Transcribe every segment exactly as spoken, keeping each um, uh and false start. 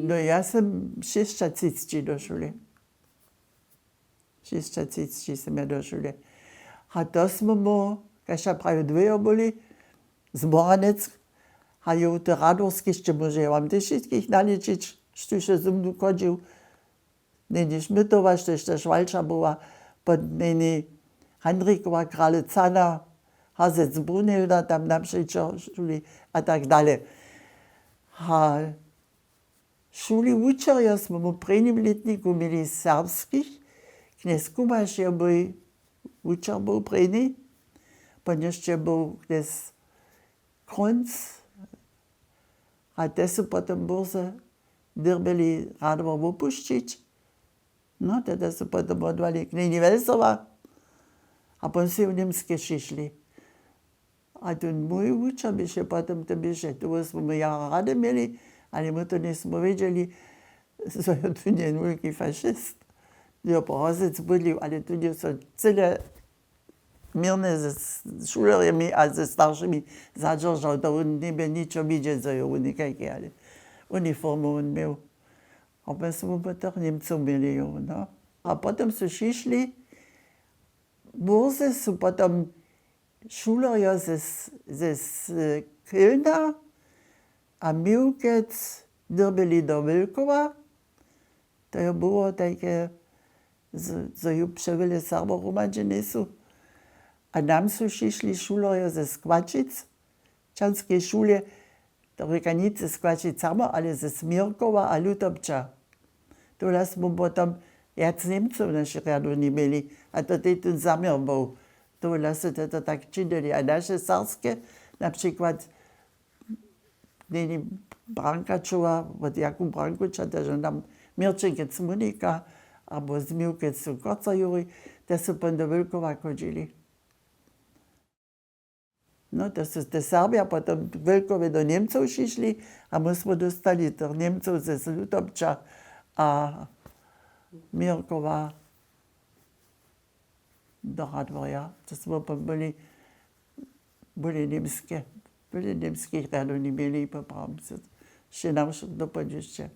No ja sem šěsćatřiceći do šule. Šěsćatřiceći sem ja do šule. A to smo mu, kaž ja prawił, dwejo byli, z Boranec, a jo, te Radworski sće móže ja wam tež wšitkich naličić, štóž je ze mnu chodźił. Něni Šmytowa, štož tež walča była, potom něni Hanrikowa, Kralec Hana, Hazec Brunhilda tam na přećo šuli a tak dale. A šuli wučerjo smo w prěnim lětniku měli serbskich, knjez Kumaš je mój wučer był prěni, potom hišće był knjez Krunc, a te su potom burze dyrbjeli Radwor wopušćić. No, te su potom wodłali knjeni Welsowa, a potom su w Němskej přišli. A ten mój wučer běše potom, to běše, to smo my jara rady měli, ale my to njejsmo wědźeli, zo je tu njen wulki fašist. Jo, po Hosec bydlił, ale tu je so cyle měrnje ze šulerjemi a ze staršimi zadźeržał, to wón njebě ničo widźeć, zo je wón někajki, ale uniformu wón měł. A my smo po tych Němcow měli, jo, no. A potom su přišli, burze su potom šulerjo ze, ze, z Kylna a Miłkec dyrbjeli do Wylkowa. To je było tajke, z-, zo ju přewjele Serbow hromadźe njejsu. A nam su přišli šulerjo ze Skłaćic, čanskeje šule, to rěka nic ze Skłaćic samo, ale ze Směrkowa a Lutopča. Tola smo potom wjac Němcow w našej rjadowni měli. A to tej ten zaměr był. Tola su te to tak činili. A naše serbske, na přikład, njeni Brankačowa, wot Jakub Brankuća, to je nam Měrćenkec Monika, abo z Miłkec Korca Juri, te su potom do Wylkowa chodźili. No, to su te Serbja potom w Wylkowje do Němcow přišli a my smo dóstali tych Němcow ze Lutopča a Měrkowa do Radworja. To smo potom byli, byli němske, byli němskich rjadowni měli, poprawom se, wšě nam wšo dopadło hišće.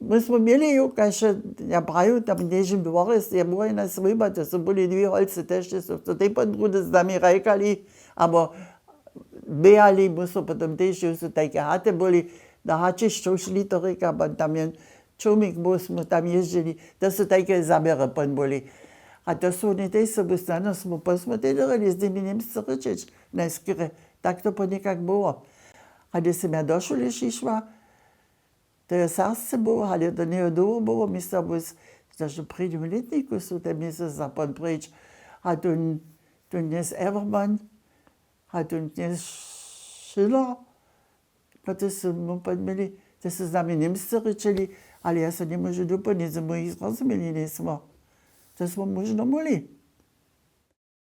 My smo měli ju, kaž ja praju, tam w Něžim dworje je wójna swójba, to su byli dwě holcy tež, te su to tej potom rudy z nami hrajkali, abo běhali, my smo potom tež, ju su tajke haty byli, na Haćišćow šli, to rěka, bo tam je čołmik, bo smo tam jězdźili, to su tajke zaměry potom byli. A to su woni tež sobu snano, smo, potom smo tež dyrbjeli z nimi němsce rěčeć, najskerje, tak to po někak było. A hdyž sem ja do šule přišła, to je serbsce było, ale to njeje dołho było, mysla, bus, to w prěnim lětniku su te měsce zapon preč. A tu, tu knjez Evermann, a tu knjez Schiller, no to su mu podměli, to su z nami němsce rěčeli, ale ja so njemóžu doplnić, zo my jich zrozumjeli njejsmo. To smo móžno móhli.